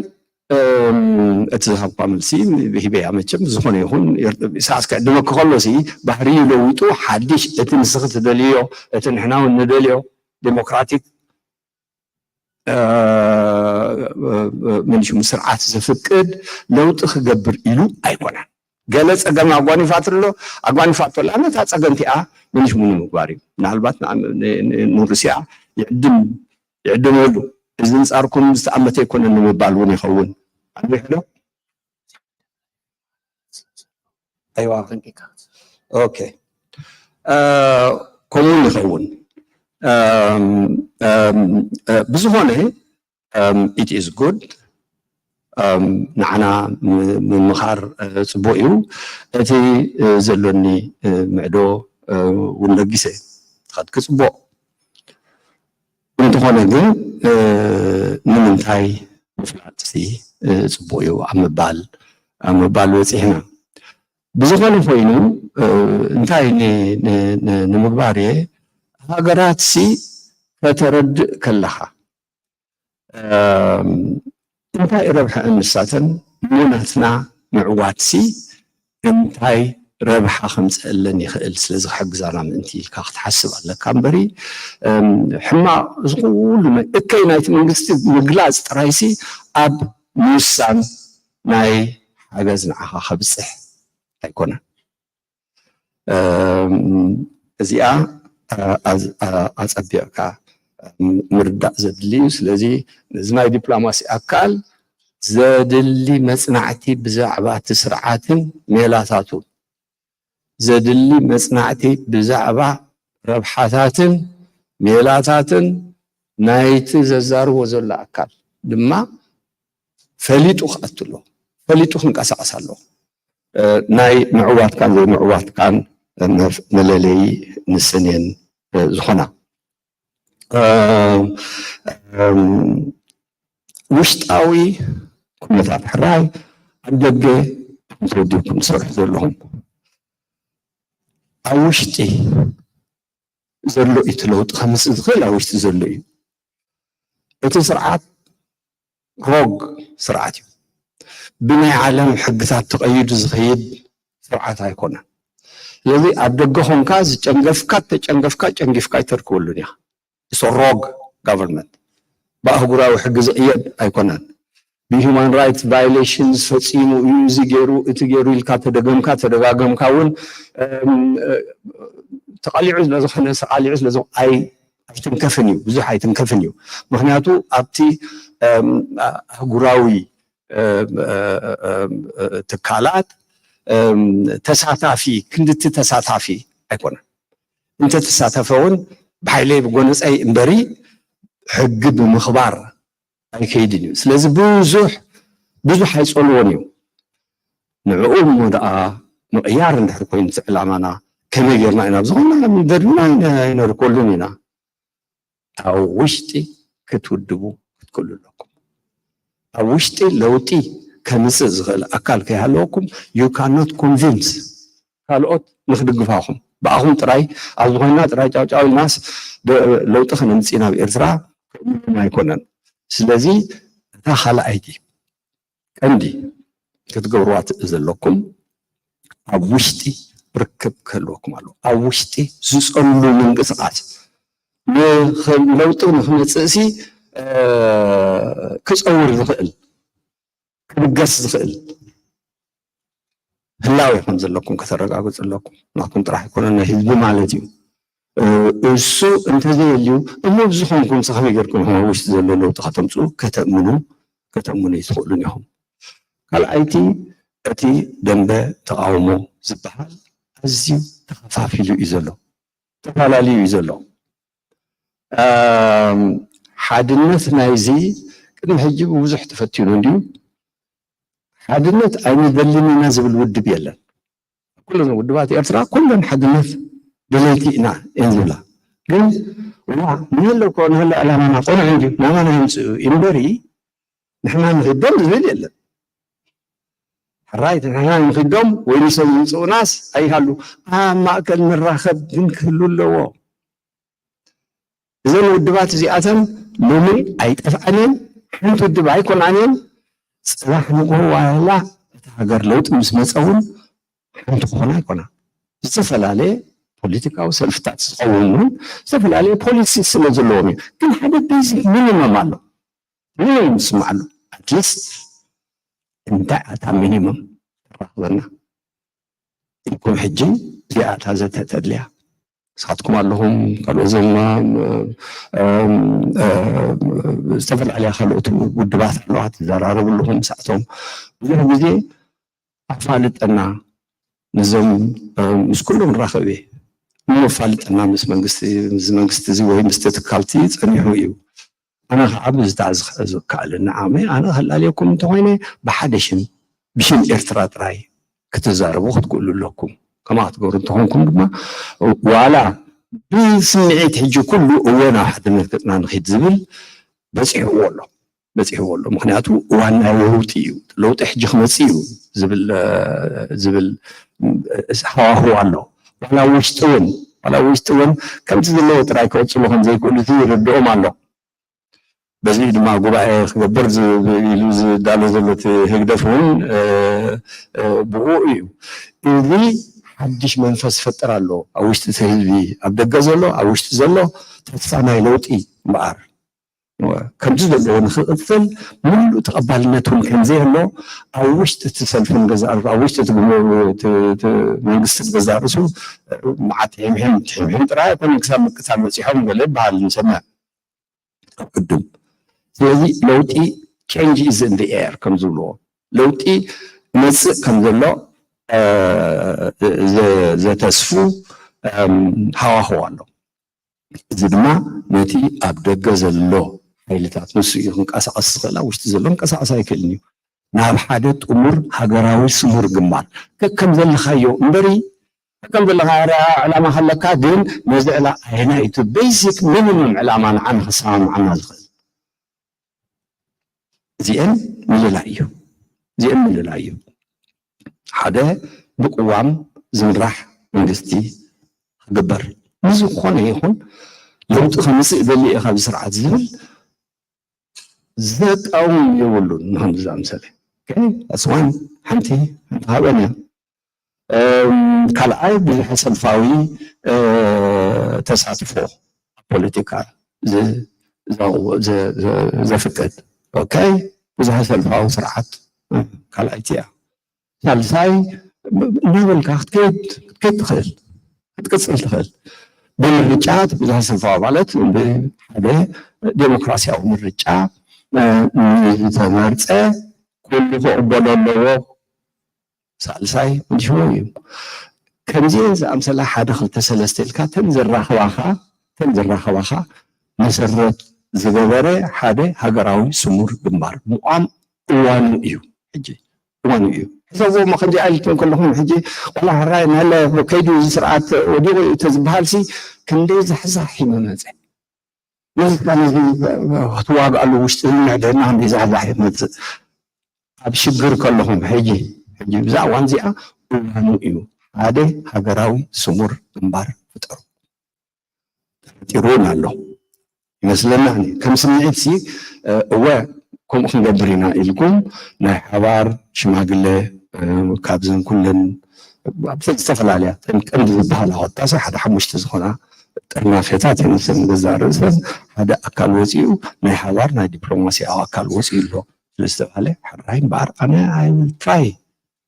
እቲ ዝሃብኳ መልሲ ሂበያ መቸም ዝኾነ ይኹን ኢሳያስ ክዕድመኪ ከሎ ሲ ባህርዩ ለዊጡ ሓድሽ እቲ ንስኺ ትደልዮ እቲ ንሕና እውን ንደልዮ ዴሞክራቲክ ምንሽሙ ስርዓት ዘፍቅድ ለውጢ ክገብር ኢሉ ኣይኮነን። ገለ ፀገም ኣጓኒፋትሎ ኣጓኒፋቶላ ነታ ፀገም እቲኣ ምንሽሙ ንምግባር እዩ። ምናልባት ንሩስያ ይዕድም ይዕድመሉ እዚ ንፃርኩም ዝተኣመተ ኣይኮነን ንምባል እውን ይኸውን። ኣንሪሕዶ ኣይዋ ኦኬ ከምኡ ይኸውን። ብዝኾነ it is good ንዓና ምምኻር ፅቡቅ እዩ። እቲ ዘሎኒ ምዕዶ እውን ለጊሰ ትኸድኪ ፅቡቅ እንተኾነ ግን ንምንታይ ምፍላጥሲ ፅቡቅ እዩ ኣብ ምባል ኣብ ምባል በፂሕና። ብዝኾነ ኮይኑ እንታይ ንምግባር እየ ሃገራት ሲ ከተረድእ ከለኻ እንታይ ረብሐ እንሳተን እሞ ናትና ምዕዋትሲ እንታይ ረብሓ ከምፀአለን ይኽእል ስለዚ ክሕግዛና ምእንቲ ኢልካ ክትሓስብ ኣለካ እምበሪ ሕማቕ እዚ ኩሉ እከይ ናይቲ መንግስቲ ምግላፅ ጥራይሲ ኣብ ምውሳን ናይ ሓገዝ ንዓኻ ከብፅሕ ኣይኮነን። እዚኣ ኣፀቢቕካ ምርዳእ ዘድሊ እዩ። ስለዚ ነዚ ናይ ዲፕሎማሲ ኣካል ዘድሊ መፅናዕቲ ብዛዕባ እቲ ስርዓትን ሜላታቱን ዘድሊ መፅናዕቲ ብዛዕባ ረብሓታትን ሜላታትን ናይቲ ዘዛርቦ ዘሎ ኣካል ድማ ፈሊጡ ክኣቱ ኣለዎ። ፈሊጡ ክንቀሳቐስ ኣለዎ። ናይ ምዕዋትካን ዘይምዕዋትካን መለለዪ ንሰን እየን ዝኾና። ውሽጣዊ ኩነታት ሕራይ ኣብ ደገ ተወዲኩም ትሰርሑ ዘለኹም ኣብ ውሽጢ ዘሎ እዩ እቲ ለውጢ ከምፅእ ዝኽእል ኣብ ውሽጢ ዘሎ እዩ። እቲ ስርዓት ሮግ ስርዓት እዩ። ብናይ ዓለም ሕግታት ተቐይዱ ዝኸይድ ስርዓት ኣይኮነን። ስለዚ ኣብ ደገ ኾንካ ዝጨንገፍካ ተጨንገፍካ ጨንጊፍካ ኣይተርክበሉን ኢኻ። It's a rogue government። ብኣህጉራዊ ሕጊ ዝቕየድ ኣይኮነን። ብሂማን ራይትስ ቫዮሌሽንስ ፈፂሙ እዩ፣ እዚ ገይሩ እቲ ገይሩ ኢልካ ተደገምካ ተደጋገምካ እውን ተቃሊዑ ስለዝኾነ ተቃሊዑ ስለዝኾነ ኣይትንከፍን እዩ፣ ብዙሕ ኣይትንከፍን እዩ። ምክንያቱ ኣብቲ ኣህጉራዊ ትካላት ተሳታፊ ክንድቲ ተሳታፊ ኣይኮነን። እንተተሳተፈ እውን ብሓይለይ ብጎነፀይ እምበሪ ሕጊ ብምኽባር ኣይከይድን እዩ። ስለዚ ብዙሕ ብዙሕ ኣይፀልዎን እዩ። ንዕኡ እሞ ደኣ ምቕያር እንድሕር ኮይኑ እቲ ዕላማና ከመይ ጌርና ኢና ብዝኾነ ደድና ኣይነርከሉን ኢና። ኣብ ውሽጢ ክትውድቡ ክትክእሉ ኣለኩም። ኣብ ውሽጢ ለውጢ ከምፅእ ዝኽእል ኣካል ከይሃለወኩም you cannot convince ካልኦት ንክድግፋኹም። ብኣኹም ጥራይ ኣብዚ ኮይና ጥራይ ጫውጫው ኢልናስ ለውጢ ክነምፅእ ናብ ኤርትራ ኣይኮነን። ስለዚ እታ ካልኣይቲ ቀንዲ ክትገብርዋ ዘለኩም ኣብ ውሽጢ ርክብ ክህልወኩም ኣለዎ። ኣብ ውሽጢ ዝፀሉ ምንቅስቃስ ለውጢ ንክመፅእሲ ክፀውር ዝኽእል ክብገስ ዝኽእል ህላዌ ከም ዘለኩም ከተረጋግፁ ኣለኩም። ናትኩም ጥራሕ ኣይኮነን ናይ ህዝቢ ማለት እዩ። እሱ እንተዘየልዩ እሞ ብዝኾንኩም ከመይ ጌርኩም ኣብ ውሽጢ ዘሎ ለውጢ ከተምፅኡ ከተእምኑ ከተእምኑ ኣይትኽእሉን ኢኹም። ካልኣይቲ እቲ ደንበ ተቃውሞ ዝበሃል ኣዝዩ ተኸፋፊሉ እዩ ዘሎ፣ ተፈላለዩ እዩ ዘሎ። ሓድነት ናይዚ ቅድሚ ሕጂ ብብዙሕ ተፈቲኑ እንድዩ። ሓድነት ኣይንደልን ኢና ዝብል ውድብ የለን። ኩለን ውድባት ኤርትራ ኩለን ሓድነት ደለይቲ ኢና እየን ዝብላ። ግን ዋ ንህለኮ ንህለ ዕላማና ቆንዑ እንድዩ ናባና ይምፅኡ እምበሪ ንሕና ንኺዶም ዝብል የለን። ሕራይ ንሕና ንኺዶም ወይ ንሶም ዝምፅኡናስ ኣይሃሉ ኣብ ማእከል ንራኸብ ግን ክህሉ ኣለዎ። እዘን ውድባት እዚኣተን ሎሚ ኣይጠፍኣን እየን፣ ሓንቲ ውድብ ኣይኮናን እየን። ፅባሕ ንግሆ ዋላ እታ ሃገር ለውጢ ምስ መፀ እውን ሓንቲ ክኾና ኣይኮና። ዝተፈላለየ ፖለቲካዊ ሰልፍታት ዝኸውን እውን ዝተፈላለየ ፖሊሲ ስለ ዘለዎም እዩ። ግን ሓደ ቤዚክ ሚኒመም ኣሎ። ሚኒመም ዝስማዕ ኣሎ። ኣትሊስት እንታይ ኣታ ሚኒመም ተራኽበና ኢልኩም ሕጂ እዚኣ እታ ዘተ ተድልያ ንስኻትኩም ኣለኹም ካልኦት ዘማ ዝተፈላለያ ካልኦት ውድባት ኣለዋ ትዘራረቡ ኣለኹም ምስኣቶም ብዙሕ ግዜ ኣፋልጠና ንዞም ምስ ኩሎም ራኸብ እሞ ኣፋልጠና ምስ መንግስቲ እዚ መንግስቲ እዚ ወይ ምስቲ ትካልቲ ፀኒሑ እዩ ኣነ ከዓ ብዝተኣዝኸ ዝከኣለኒ ዓቕመይ ኣነ ክላለየኩም እንተኾይነ ብሓደ ሽም ብሽም ኤርትራ ጥራይ ክትዛረቡ ክትክእሉ ኣለኩም። ከማ ክትገብሩ እንተኾንኩም ድማ ዋላ ብስምዒት ሕጂ ኩሉ እወ ናብ ሓድነት ገፅና ንኺድ ዝብል በፂሕዎ ኣሎ በፂሕዎ ኣሎ። ምክንያቱ እዋን ናይ ለውጢ እዩ። ለውጢ ሕጂ ክመፅእ እዩ ዝብል ዝብል ሃዋህው ኣሎ። ዋላ ውሽጢ እውን ዋላ ውሽጢ እውን ከምቲ ዘለዎ ጥራይ ክቕፅሉ ከም ዘይክእሉ ይርድኦም ኣሎ። በዚ ድማ ጉባኤ ክገብር ኢሉ ዝዳሎ ዘሎ ህግደፍ እውን ብኡ እዩ። እዚ ሓድሽ መንፈስ ይፈጥር ኣሎ ኣብ ውሽጢ እቲ ህዝቢ ኣብ ደገ ዘሎ ኣብ ውሽጢ ዘሎ ተስፋ ናይ ለውጢ እምበኣር ከምዚ ዘለዎ ንክቕፅል ምሉእ ተቐባልነት እውን ከምዘየሎ ኣብ ውሽጢ እቲ ሰልፍን ገዛ ኣብ ውሽጢ መንግስትን ገዛ ርእሱ መዓት ሕምሕም ሕምሕም ጥራይ ኣይኮነ ክሳብ ምቅታል በፂሖም ገለ ይበሃል ንሰምዕ ኣብ ቅድም ስለዚ ለውጢ change is in the air ከም ዝብልዎ ለውጢ መፅእ ከም ዘሎ ዘተስፉ ሃዋህው ኣሎ። እዚ ድማ ነቲ ኣብ ደገ ዘሎ ሓይልታት፣ ንሱ እዩ ክንቀሳቐስ ዝኽእል፣ ኣብ ውሽጢ ዘሎ ክንቀሳቐስ ኣይክእልን እዩ። ናብ ሓደ ጥሙር ሃገራዊ ስሙር ግንባር ከከም ዘለኻዮ እምበሪ፣ ከከም ዘለኻዮ ኣረኣእያ ዕላማ ከለካ፣ ግን ነዚ ዕላ-፣ ኣየናይ እቲ ቤዚክ ሚኒመም ዕላማ ንዓና ከሰማምዓና ዝኽእል? እዚአን ምልላይ እዩ። እዚአን ምልላይ እዩ። ሓደ ብቅዋም ዝምራሕ መንግስቲ ክግበር፣ ንዝኾነ ይኹን ለውጢ ከምፅእ እደሊ እየ ካብ ስርዓት ዝብል ዘቃውም የብሉን። ንኸምዚ ዝኣምሰለ፣ ኦኬ፣ that's one። ሓንቲ ሓንቲ ሃበን እያ። እም፣ ካልኣይ፣ ብዙሕ ሰልፋዊ፣ እ፣ ተሳትፎ ኣብ ፖለቲካ ዝ-፣ ዘ-፣ ዘ-፣ ዘ-፣ ዘፍቅድ፣ ኦኬ፣ ብዙሕ ሰልፋዊ ስርዓት፣ እ፣ ካልኣይቲ እያ። ሳልሳይ፣ እናበልካ ክትከይድ፣ ክትከይድ ትኽእል፣ ክትቅጽል ትኽእል። ብምርጫ እቲ ብዙሕ ሰልፋዊ ማለት ብሓደ ዴሞክራሲያዊ ምርጫ፣ እ፣ ንዝተመርጸ ኩሉ ክቕበሎ ኣለዎ። ሳልሳይ ምድሽዎ እዩ። ከምዚአን ዝኣምሰላ ሓደ ክልተ ሰለስተ ኢልካ ተን ዘራኽባኻ፣ ተን ዘራኽባኻ መሰረት ዝገበረ ሓደ ሃገራዊ ስሙር ግንባር ምቋም እዋኑ እዩ። ሕጂ እዋኑ እዩ። ሕሰብዎ እሞ፣ ከምዚ ኢልኩም ከለኹም፣ ሕጂ ቆላ ሕራይ ናለ ከይዱ፣ እዚ ስርዓት ወዲቑ እዩ ተዝበሃል ሲ፣ ክንደይ ዛሕዛሕ እዩ መመጸ። ነዚ ነዚ ክትዋግኣሉ ውሽጢ ምዕደና ክንደይ ዛሕዛሕ እዩ መጽእ። ኣብ ሽግር ከለኹም፣ ሕጂ፣ ሕጂ ብዛዕባ እዚኣ እዋኑ እዩ። ሓደ ሃገራዊ ስሙር ግንባር ፍጠሩ። ተፈጢሩ እውን ኣሎ ይመስለና። ከም ስምዒት ሲ፣ እ፣ እወ፣ ከምኡ ክንገብር ኢና ኢልኩም ናይ ሓባር ሽማግለ፣ እ፣ ካብዘን ኩለን ኣብ ዝተፈላለያ ቀን-፣ ቀንዲ ዝበሃላ ኮታሰ ሓደ ሓሙሽተ ዝኾና ጥርናፌታት እየን። ንሰን ገዛ ርእሰን ሓደ ኣካል ወፂኡ፣ ናይ ሓባር ናይ ዲፕሎማሲያዊ ኣካል ወፂኡ ኣሎ ስለ ዝተባሃለ፣ ሕራይ እምበኣር ኣነ I will try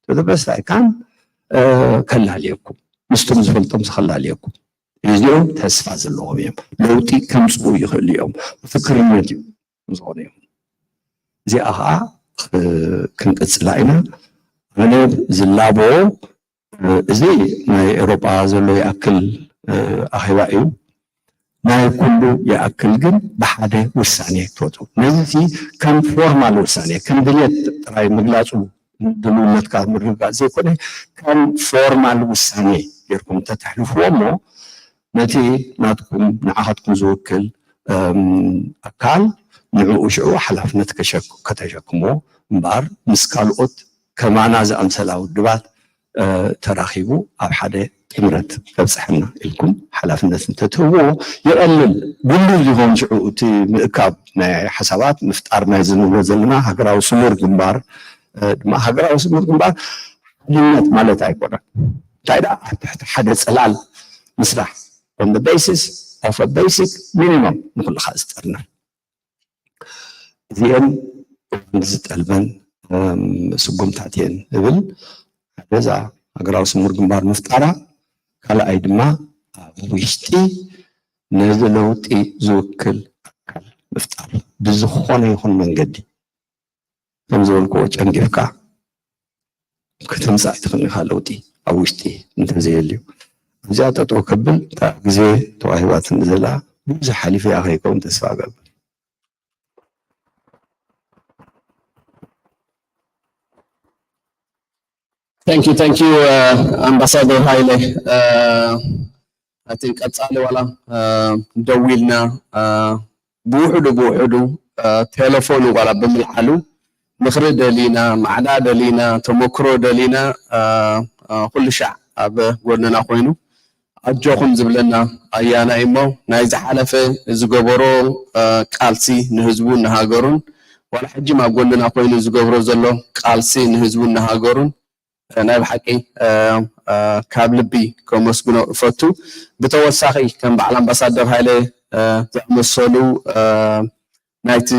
to the best I can፣ እ፣ ከላልየኩም፣ ምስቶም ዝፈልጦም ከላልየኩም። እዚኦም ተስፋ ዘለዎም እዮም። ለውጢ ከምፅኡ ይኽእሉ እዮም። ምስክርነት እዩ ዝኾነ ይኹን። እዚኣ ኸዓ፣ እ፣ ክንቅፅላ ኢና። ኣነ ዝላቦ፣ እ፣ እዚ ናይ ኤውሮጳ ዘሎ ይኣክል፣ እ፣ ኣኼባ እዩ። ናይ ኩሉ ይኣክል ግን ብሓደ ውሳኔ ትወፁ። ነዚ ሲ ከም ፎርማል ውሳኔ፣ ከም ድልየት ጥራይ ምግላፁ ድልውነትካ ምርግጋፅ ዘይኮነ፣ ከም ፎርማል ውሳኔ ጌርኩም እንተተሕልፍዎ እሞ፣ ነቲ ናትኩም፣ ንዓኻትኩም ዝውክል፣ እም፣ ኣካል ንዕኡ ሽዑ ሓላፍነት ከሸክ-፣ ከተሸክሞ እምበኣር፣ ምስ ካልኦት ከማና ዝኣምሰላ ውድባት፣ እ፣ ተራኺቡ ኣብ ሓደ ጥምረት ከብጽሐና ኢልኩም ሓላፍነት እንተትህብዎ፣ ይቐልል። ድልዱል ይኸውን ሽዑ እቲ ምእካብ ናይ ሓሳባት፣ ምፍጣር ናይ ዝንብሎ ዘለና ሃገራዊ ስሙር ግንባር፣ እ፣ ድማ ሃገራዊ ስሙር ግንባር ሓድነት ማለት ኣይኮነን። እንታይ ደኣ፣ ኣብ ትሕቲ ሓደ ጽላል ምስራሕ፣ on the basis of a basic minimum፣ ንኹልኻ ዝጥርነፍ። እዚአን እዋን ዝጠልበን፣ እም፣ ስጉምታት እየን እብል። ሓደ፣ እዛ ሃገራዊ ስሙር ግንባር ምፍጣራ፣ ካልኣይ ድማ ኣብ ውሽጢ ነዚ ለውጢ ዝውክል ኣካል ምፍጣር፣ ብዝኾነ ይኹን መንገዲ። ከም ዝበልክዎ፣ ጨንጊፍካ ከተምጽእ ኣይትኽእልን ኢኻ ለውጢ ኣብ ውሽጢ እንተዘየልዩ። ኣብዚኣ ጠጠው ከብል፣ እታ ግዜ ተዋሂባትኒ ዘላ ብዙሕ ሓሊፈ እያ ከይከውን ተስፋ እገብር። Thank you, thank you, ኣምባሳደር ሃይለ። ኣይ ቲንክ ቀጻሊ ዋላ፣ እ፣ ደዊልና፣ እ፣ ብውሕዱ ብውሕዱ፣ እ፣ ቴሌፎን ዋላ ብምልዓሉ፣ ምኽሪ ደሊና፣ ማዕዳ ደሊና፣ ተመክሮ ደሊና፣ እ፣ እ፣ ኩሉ ሻዕ ኣብ ጎንና ኮይኑ ኣጆኹም ዝብለና ኣያና እዩ እሞ፣ ናይ ዝሓለፈ ዝገበሮ፣ እ፣ ቃልሲ ንህዝቡን ንሃገሩን፣ ዋላ ሕጂ ኣብ ጎንና ኮይኑ ዝገብሮ ዘሎ ቃልሲ ንህዝቡን ንሃገሩን፣ እ፣ ናይ ብሓቂ፣ እ፣ እ፣ ካብ ልቢ ከመስግኖ እፈቱ። ብተወሳኺ፣ ከም በዓል ኣምባሳደር ሃይለ፣ እ፣ ዝኣመሰሉ፣ እ፣ ናይቲ፣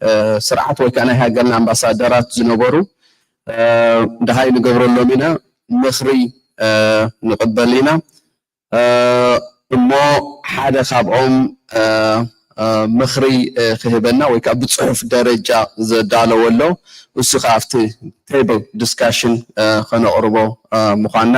እ፣ ስርዓት ወይ ከዓ ናይ ሃገርና ኣምባሳደራት ዝነበሩ፣ እ፣ ደሃይ ንገብረሎም ኢና፣ ምኽሪ፣ እ፣ ንቕበል ኢና። እ፣ እሞ ሓደ ካብኦም፣ እ፣ እ፣ ምኽሪ፣ እ፣ ክህበና ወይ ከዓ ብጽሑፍ ደረጃ ዘዳለወ ኣሎ። እሱ ከዓ ኣብቲ ቴብል ዲስካሽን፣ እ፣ ከነቕርቦ፣ እ፣ ምዃንና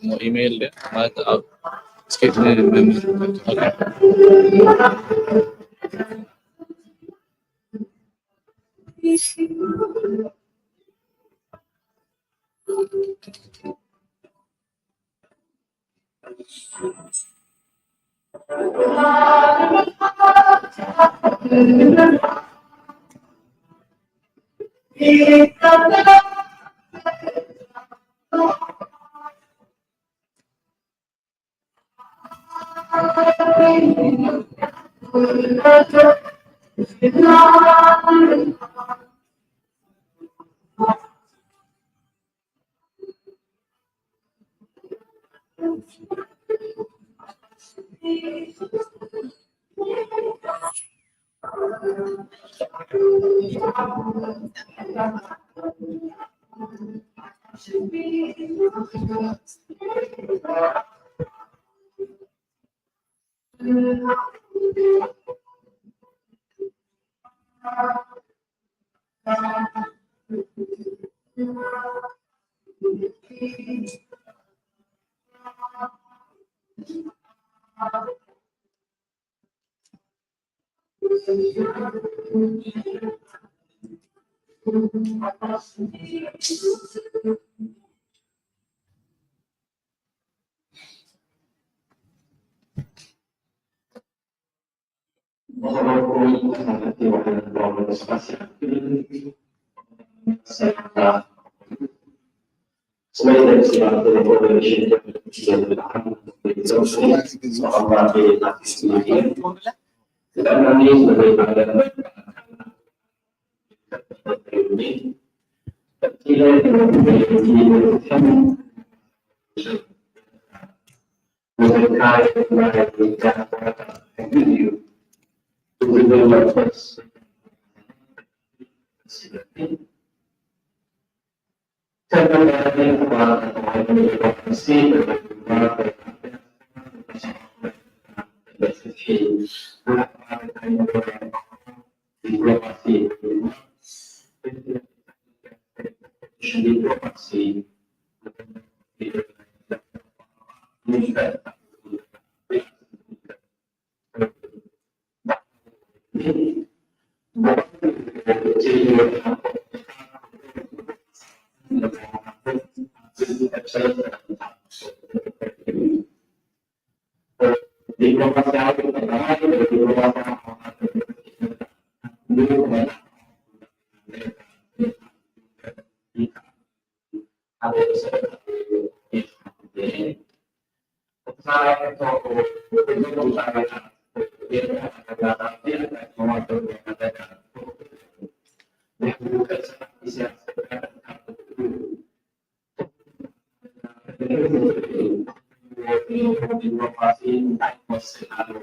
እሞ ኢሜይል ድያ ማለት ኣብ እስኪ ን-፣ ን-፣ ብውልቀ ሰባት ኢሳያስ ኣፈወርቂ ካብ ትሕቲ ዲሞክራሲ እንታይ ክመስል ኣለዎ?